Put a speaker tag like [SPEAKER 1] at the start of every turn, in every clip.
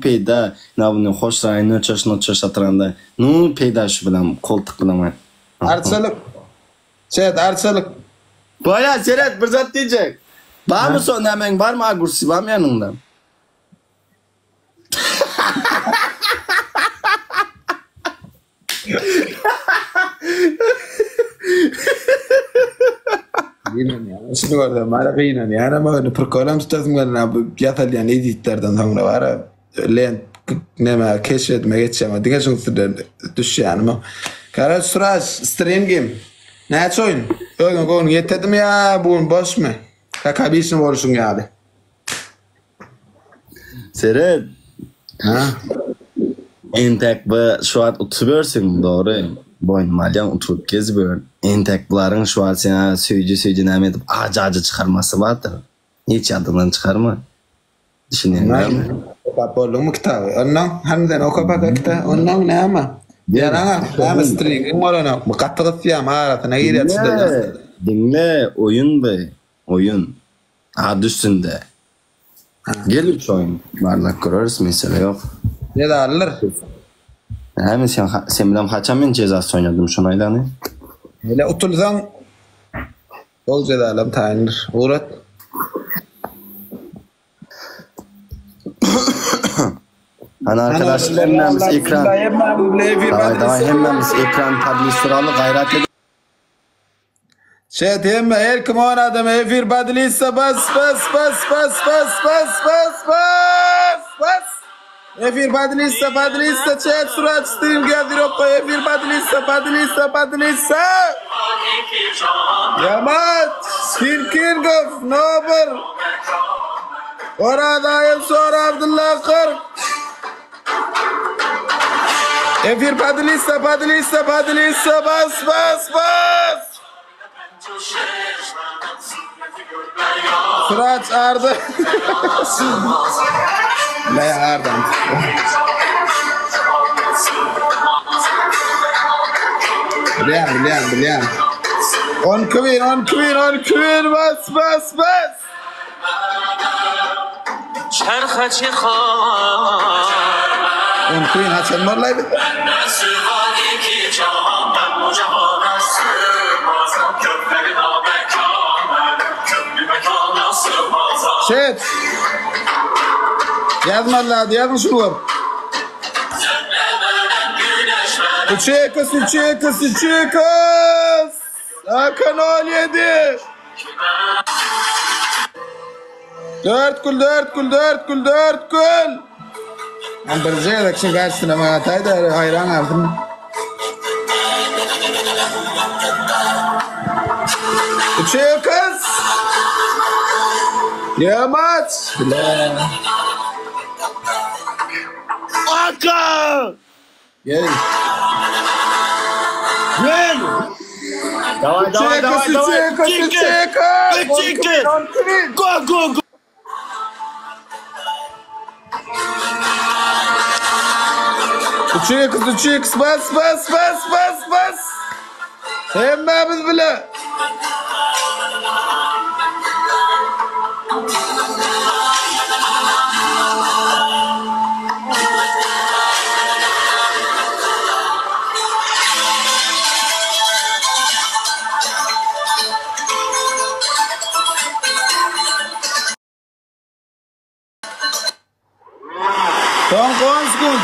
[SPEAKER 1] Peýda na bunu hoş raý noçaş noçaş atyranda nu peýda şu bilen koltuk bilen aý.
[SPEAKER 2] Arçalyk. Çet arçalyk.
[SPEAKER 1] Bolýa seret bir zat diýjek. Barmy so nämeň barmy agursi barmy ýanyňda.
[SPEAKER 2] Gynanýan. Şuny görsem bara gynanýan ama indi prikolam tutasym geldi. Bu ýasalýan editlerden soňra bara lent neme keşfetime geçýän. Diňe şuň üstünden düşýänim. Karaç suraş stream gim. Näçe oýun? Özüňe göwnüň ýetedimi ýa bu gün boşmy? Kaka obişny bolşuň ýaly.
[SPEAKER 1] Seret.
[SPEAKER 2] Ha?
[SPEAKER 1] Entek bu şu wagt utubersiň dogry. Boýnuma alýan utup geziber. Entek bularyň şu wagt seni söýji söýji näme edip ajy ajy çykarmasy bardyr. Hiç ýadyňdan çykarma. Düşünýäň dälmi?
[SPEAKER 2] Okap bolduňmy kitaby? Onnoň hany sen oka paka kita. Onnoň näme? Ýaraňa näme stringiň bolanokmy? Gaty gysýam arasyna girýär
[SPEAKER 1] Diňle, diňle oýun bu. Oýun. Ad üstünde. Gel üç oýun. Barlap göreris mesele ýok.
[SPEAKER 2] Jezalydyr.
[SPEAKER 1] Näme sen sen bilen haçan men jezasyz oýnadym şony aýdany.
[SPEAKER 2] Hele utulsaň ol jezalam taýyndyr. Ugrat.
[SPEAKER 1] Hany arkadaşlar hemmämiz ekran. Daway daway hemmämiz ekran podlistiraly gaýrat edip.
[SPEAKER 2] Chat hemme her kim on adam efir badlissa bas bas bas bas bas bas bas bas bas Efir badlissa badlissa chat surat stream gazirokka efir badlissa badlissa badlissa Yamat Skin King of Nobel Oraz Aýym Sora Abdullah 40 Efir padlissa padlissa padlissa bas bas bas. Sıraç Arda. Ne Arda? Bilýän, bilýän, bilýän. 12 bin, 12 bin, 12 bin, bas, bas, bas. Mümkin haçan barlaý biz? Şet. Ýazmalylar ýazyň şuny görüp. Üçe kız, üçe kız, üçe kız. Hakan 17. Dört gül, dört gül, dört gül, dört gül. Ben birinji gezek şu garşysyna maňa taýda haýran galdym. Üçe kız. Yamaç. Bile.
[SPEAKER 1] Aka!
[SPEAKER 2] Gel.
[SPEAKER 1] Gel! Daway daway daway daway. Çekil! Çekil! Go go go!
[SPEAKER 2] Üçe kız, üçe kız, bas, bas, bas, bas, bas. Hemmämiz bile. Soňky on sekunt.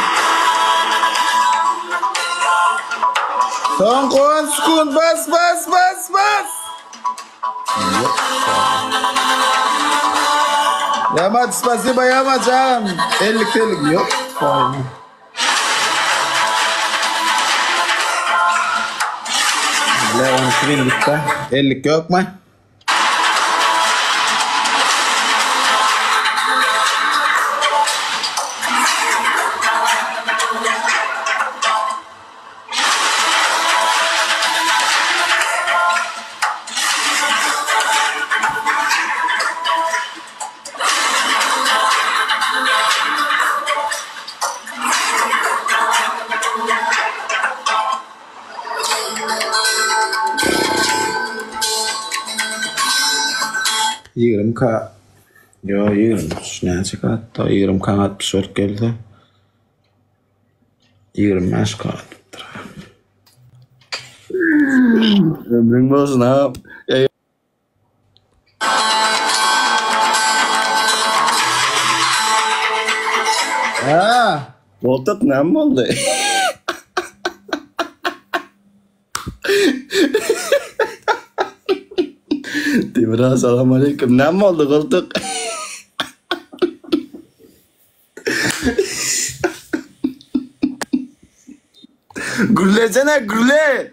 [SPEAKER 2] Soňky on sekunt. Bas, bas, bas, bas. Yamaç, spasiba Yamaç agam. Ellik tellik ýok. Bile 12 bin gitdi. Ellik ýokmy? 20 k. Ýo, 23 näçe gatda? 20 kan 64 gelse. 25 galypdyr.
[SPEAKER 1] Ömrüň bolsun ha.
[SPEAKER 2] Ha.
[SPEAKER 1] Boltuk näme boldy? Demir aga salam aleyküm. Näme boldy goltuk? Gürlesene gürle.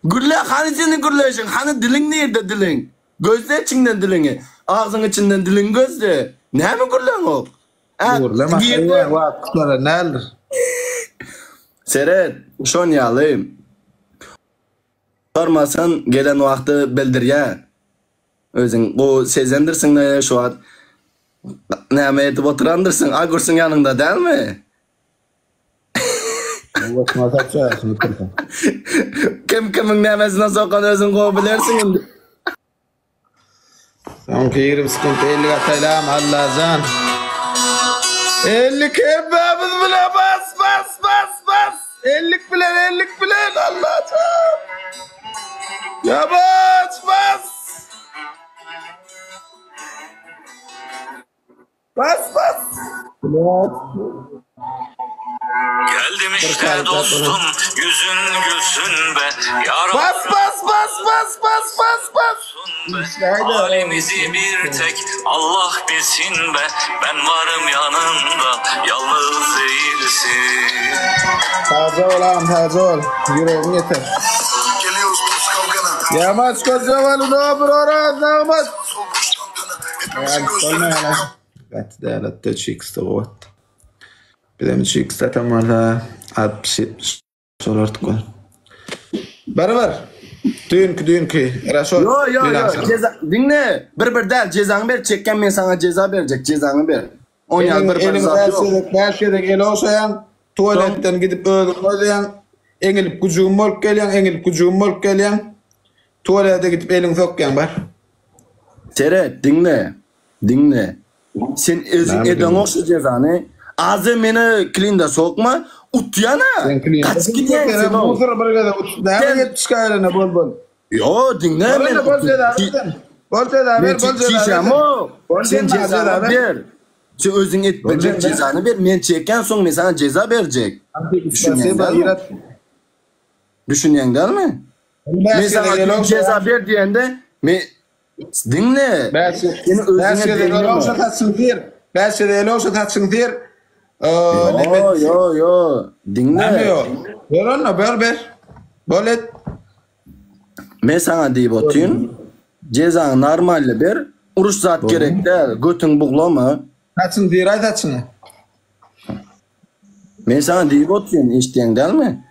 [SPEAKER 1] Gürle hany seniň gürleşiň hany diliň nirde diliň. Gözle içiňden diliňi. Agzyň içinden diliňi gözle. Näme gürleňok? Ä,
[SPEAKER 2] Gürleme
[SPEAKER 1] girdi.
[SPEAKER 2] haýwan wagt gutaran däldir.
[SPEAKER 1] Seret, şon ýaly. Gutarmasan gelen wagty bildirýär. Özüň gowy sezendirsiň-le şu wagt. Näme edip oturandyrsyň? Agursyň ýanyňda dälmi?
[SPEAKER 2] Başyma saçýarsyň otursaň.
[SPEAKER 1] Kim kimiň nämesine sokan özüň gowy bilersiň indi.
[SPEAKER 2] Soňky 20 sekunt 50 ataýlam Allajan. 50 hemmämiz bile bas bas bas bas. 50 bilen 50 bilen Allajan. Ýabaç bas. Bas bas.
[SPEAKER 3] Geldim işte dostum yüzün gülsün be Yar
[SPEAKER 2] Bas bas bas bas bas bas bas.
[SPEAKER 3] olsun be Halimizi bir tek Allah bilsin be Ben varım yanında yalnız değilsin
[SPEAKER 2] Sagja bol agam sagja bol. Ýüregiň ýeter.
[SPEAKER 4] Geliyoruz dost kavgana.
[SPEAKER 2] Ýamaç Kojawaly dobr Oraz Nagmat.
[SPEAKER 4] Sol boş tantana. Hepimizin gözlerinde
[SPEAKER 2] Gaty däl atda 3x-de gowy atdy. Bizem 3x atan bolsa 60-70 bolardyk ol. Barybir. Düýnki düýnki. Raşo.
[SPEAKER 1] Yo yo yo ceza diňle bir bir däl jezaňy ber çekýän men saňa jeza berjek jezaňy ber. Onýa bir bir zat
[SPEAKER 2] ýok. Eliň 5 gezek ele ogşaýaň, tualetden gidip özüň gözleýäň, eňilip güjügim bolup gelýäň, eňilip güjügim bolup gelýäň. Tualete gidip eliňi sokýaň bar.
[SPEAKER 1] Seret, diňle. Diňle. Sen özüň edeňok şu jezany. Azy meni klinda sokma. Utýana. Gaçyp gidýäň sen.
[SPEAKER 2] Musor bir gezek ut. Näme gelip çykaýlana bol bol.
[SPEAKER 1] Ýo, diňle
[SPEAKER 2] men. Bol jeza ber. Bol jeza ber, bol jeza
[SPEAKER 1] ber. Sen jezany ber. Sen özüň et biljek jezany ber. Men çekýän soň men saňa jeza berjek. Düşünýäň dälmi? Düşünýäň dälmi? Men saňa jeza ber diýende, men Diňle.
[SPEAKER 2] Seni özüňe gezek el saçyň syr. Bäş gezek el ogşa saçyň syr.
[SPEAKER 1] Ýo, ýo, ýo. Diňle.
[SPEAKER 2] Ýo. Ber onda, ber, ber. Bol et.
[SPEAKER 1] Men saňa diýip otyryn. Jezaňy normally ber. Uruş zat gerek däl. Götüň buglama.
[SPEAKER 2] Saçyň syraý saçyňy.
[SPEAKER 1] Men saňa diýip otyryn, eşitýäň dälmi?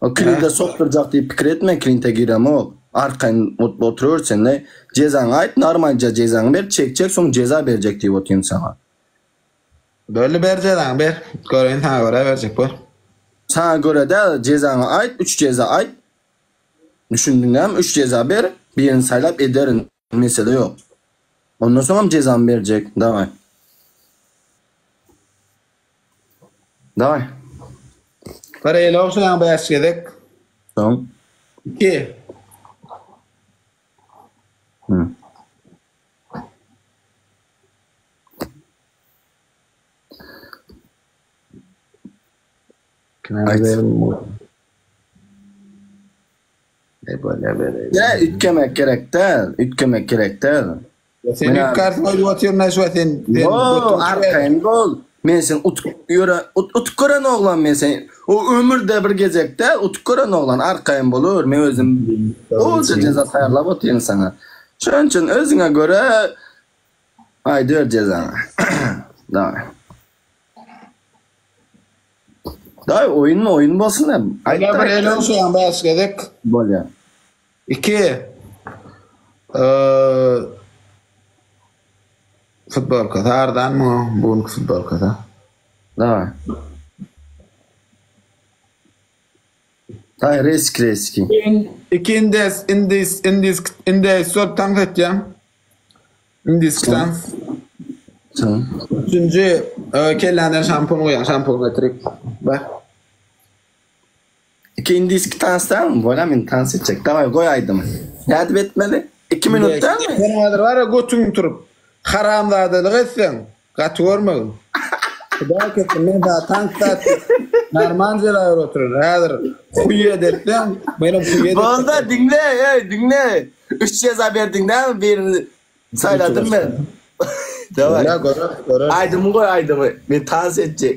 [SPEAKER 1] O klinte sokdurjak diýip pikir etme, klinte giremok. Arkaýyn oturyber sen-de. Jezaňy aýt, normalja jezaňy ber, çekjek, soň jeza berjek diýip otyryn saňa.
[SPEAKER 2] Boldy ber jezaňy ber. Göreýin saňa görä berjek bol.
[SPEAKER 1] Saňa görä däl, jezaňy aýt, üç jeza aýt. Düşündiň dälmi? Üç jeza ber, birini saýlap ederin, mesele ýok. Ondan soňam jezamy berjek, daway. Daway.
[SPEAKER 2] Bir eli ogşaýaň bäş gezek.
[SPEAKER 1] Soň.
[SPEAKER 2] Iki.
[SPEAKER 1] Hı. Ýa üýtgemek gerek däl, üýtgemek gerek däl.
[SPEAKER 2] Sen üýtgärsiň öýdüp otyryn şu sen.
[SPEAKER 1] Yo, arkaýyn bol. Men sen utup ýöre, utup gören oglan men sen. O ömürde bir gezek däl, utup gören oglan arkaýyn boluber. Men özüm gowja jeza taýýarlap otyryn saňa. Şonuň üçin özüňe görä aýdyber jezaňy. Daway. Daý oýun oýun bolsun hem.
[SPEAKER 2] Aýda bir el ogşaýaň bäş gezek.
[SPEAKER 1] Bolýar.
[SPEAKER 2] Iki. Futbolkasy arzanmy bu günki futbolkasy?
[SPEAKER 1] Daway. Daý risk riski.
[SPEAKER 2] Iki indes indis indis indes bolup tans etýäň. Indiski tans. Üçünji e, kelländen şampun guýan, şampun getirip. Bar.
[SPEAKER 1] Iki indiski tans dälmi? Bolýa men tans etjek. Daway goý aýdymy. Nädip etmeli? 2 minut dälmi?
[SPEAKER 2] Sen häzir bar ya götüň turup haramzadalyk etseň gaty görmegin. Hudaý kesin men sana tans zat normal jeza berip oturyn. Häzir huý edetseň menem huý edetseň.
[SPEAKER 1] Bolda diňle, ey diňle. 3 jeza berdiň dälmi? Birini saýladym men. Daway.
[SPEAKER 2] Görer, görer.
[SPEAKER 1] Aýdymy goý aýdymy. Men tans etjek.